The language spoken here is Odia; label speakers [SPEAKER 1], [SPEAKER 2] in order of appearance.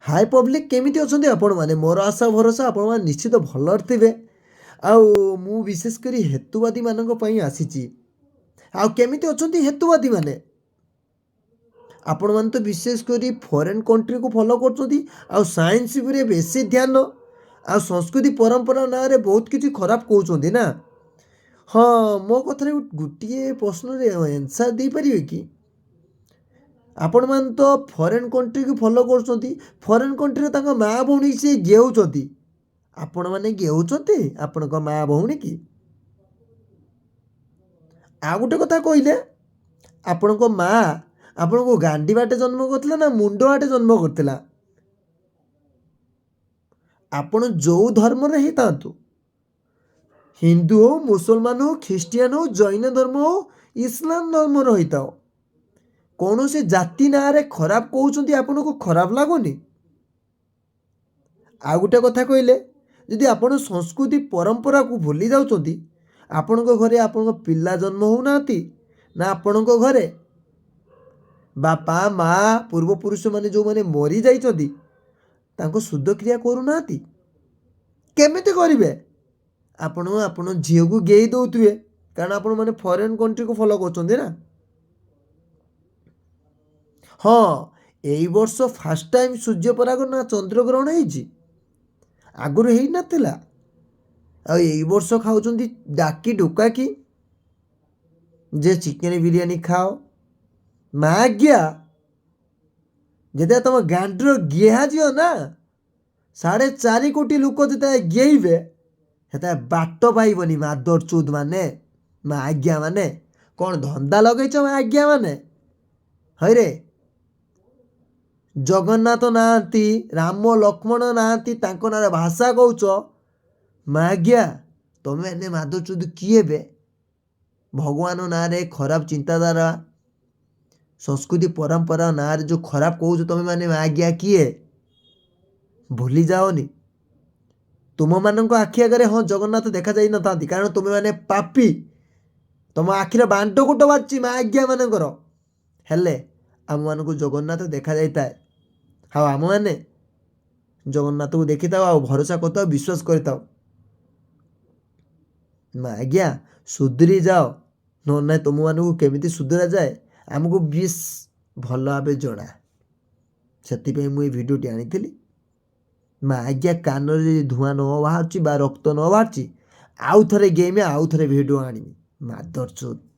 [SPEAKER 1] ହାଏ ପବ୍ଲିକ୍, କେମିତି ଅଛନ୍ତି ଆପଣମାନେ? ମୋର ଆଶା ଭରସା, ଆପଣମାନେ ନିଶ୍ଚିତ ଭଲରେ ଥିବେ। ଆଉ ମୁଁ ବିଶେଷ କରି ହେତୁବାଦୀମାନଙ୍କ ପାଇଁ ଆସିଛି। ଆଉ କେମିତି ଅଛନ୍ତି ହେତୁବାଦୀମାନେ? ଆପଣମାନେ ତ ବିଶେଷ କରି ଫରେନ୍ କଣ୍ଟ୍ରିକୁ ଫଲୋ କରୁଛନ୍ତି ଆଉ ସାଇନ୍ସ ଉପରେ ବେଶୀ ଧ୍ୟାନ, ଆଉ ସଂସ୍କୃତି ପରମ୍ପରା ନାଁରେ ବହୁତ କିଛି ଖରାପ କହୁଛନ୍ତି ନା? ହଁ, ମୋ କଥାରେ ଗୋଟିଏ ପ୍ରଶ୍ନରେ ଆନ୍ସର୍ ଦେଇପାରିବେ କି? ଆପଣମାନେ ତ ଫରେନ୍ କଣ୍ଟ୍ରିକୁ ଫଲୋ କରୁଛନ୍ତି। ଫରେନ୍ କଣ୍ଟ୍ରିରେ ତାଙ୍କ ମା ଭଉଣୀ ସିଏ ଗେହୁଛନ୍ତି। ଆପଣମାନେ ଗେହୁଛନ୍ତି ଆପଣଙ୍କ ମା ଭଉଣୀ କି? ଆଉ ଗୋଟେ କଥା କହିଲେ, ଆପଣଙ୍କ ମା ଆପଣଙ୍କୁ ଗାଣ୍ଡି ବାଟେ ଜନ୍ମ କରିଥିଲା ନା ମୁଣ୍ଡ ବାଟେ ଜନ୍ମ କରିଥିଲା? ଆପଣ ଯେଉଁ ଧର୍ମରେ ହେଇଥାନ୍ତୁ, ହିନ୍ଦୁ ହଉ, ମୁସଲମାନ ହଉ, ଖ୍ରୀଷ୍ଟିଆନ ହଉ, ଜୈନ ଧର୍ମ ହଉ, ଇସଲାମ ଧର୍ମର ହେଇଥାଉ, କୌଣସି ଜାତି ନାଁରେ ଖରାପ କହୁଛନ୍ତି, ଆପଣଙ୍କୁ ଖରାପ ଲାଗୁନି? ଆଉ ଗୋଟେ କଥା କହିଲେ, ଯଦି ଆପଣ ସଂସ୍କୃତି ପରମ୍ପରାକୁ ଭୁଲି ଯାଉଛନ୍ତି, ଆପଣଙ୍କ ଘରେ ଆପଣଙ୍କ ପିଲା ଜନ୍ମ ହେଉନାହାନ୍ତି ନା ଆପଣଙ୍କ ଘରେ ବାପା ମା ପୂର୍ବପୁରୁଷମାନେ ଯେଉଁମାନେ ମରିଯାଇଛନ୍ତି, ତାଙ୍କ ଶୁଦ୍ଧକ୍ରିୟା କରୁନାହାନ୍ତି? କେମିତି କରିବେ? ଆପଣ ଆପଣ ଝିଅକୁ ଗେହି ଦେଉଥିବେ, କାରଣ ଆପଣମାନେ ଫରେନ୍ କଣ୍ଟ୍ରିକୁ ଫଲୋ କରୁଛନ୍ତି ନା? ହଁ, ଏଇ ବର୍ଷ ଫାର୍ଷ୍ଟ ଟାଇମ୍ ସୂର୍ଯ୍ୟପରାଗ ନା ଚନ୍ଦ୍ରଗ୍ରହଣ ହେଇଛି, ଆଗରୁ ହେଇନଥିଲା। ଆଉ ଏଇ ବର୍ଷ ଖାଉଛନ୍ତି ଡାକି ଡୁକାକି ଯେ ଚିକେନ ବିରିୟାନୀ ଖାଅ। ମାଗିଆ, ଯେତେବେଳେ ତମ ଗାଣ୍ଡିର ଗିହା ଯିବ ନା, 4.5 କୋଟି ଲୋକ ଯେତେବେଳେ ଗେହିବେ, ସେତେବେଳେ ବାଟ ପାଇବନି। ମାଦର ଚୁଦ୍ ମାନେ, ମାଗିଆ ମାନେ, କ'ଣ ଧନ୍ଦା ଲଗେଇଛ? ମାଗିଆ ମାନେ, ହଇରେ, ଜଗନ୍ନାଥ ନାହାନ୍ତି, ରାମ ଲକ୍ଷ୍ମଣ ନାହାନ୍ତି, ତାଙ୍କ ନାଁରେ ଭାଷା କହୁଛ। ମାଗିଆ, ତମେ ଏନେ ମାଦର ଚୁଦ୍ କିଏ ବେ? ଭଗବାନ ନାଁରେ ଖରାପ ଚିନ୍ତାଧାରା, ସଂସ୍କୃତି ପରମ୍ପରା ନାଁରେ ଯେଉଁ ଖରାପ କହୁଛ, ତମେ ମାନେ ମାଗିଆ କିଏ? ଭୁଲି ଯାଅନି, ତୁମମାନଙ୍କ ଆଖି ଆଗରେ ହଁ ଜଗନ୍ନାଥ ଦେଖାଯାଇନଥାନ୍ତି, କାରଣ ତୁମେମାନେ ପାପି। ତମ ଆଖିର ବାଣ୍ଡକୁଟ ବାଜିଛି ମାଗିଆ ମାନଙ୍କର। ହେଲେ ଆମମାନଙ୍କୁ ଜଗନ୍ନାଥ ଦେଖାଯାଇଥାଏ, ଆଉ ଆମମାନେ ଜଗନ୍ନାଥକୁ ଦେଖିଥାଉ ଆଉ ଭରସା କରିଥାଉ, ବିଶ୍ୱାସ କରିଥାଉ। ମାଗିଆ, ସୁଧୁରି ଯାଅ, ନହେଲେ ନାହିଁ ତୁମମାନଙ୍କୁ କେମିତି ସୁଧୁରା ଯାଏ ଆମକୁ ବେଶ ଭଲ ଭାବେ ଜଣା। ସେଥିପାଇଁ ମୁଁ ଏଇ ଭିଡ଼ିଓଟି ଆଣିଥିଲି। ମାଗିଆ, କାନରେ ଯଦି ଧୂଆଁ ନ ବାହାରୁଛି ବା ରକ୍ତ ନ ବାହାରୁଛି, ଆଉ ଥରେ ଗେମ୍, ଆଉ ଥରେ ଭିଡ଼ିଓ ଆଣିବି। ମାଦର ଚୋଦ୍।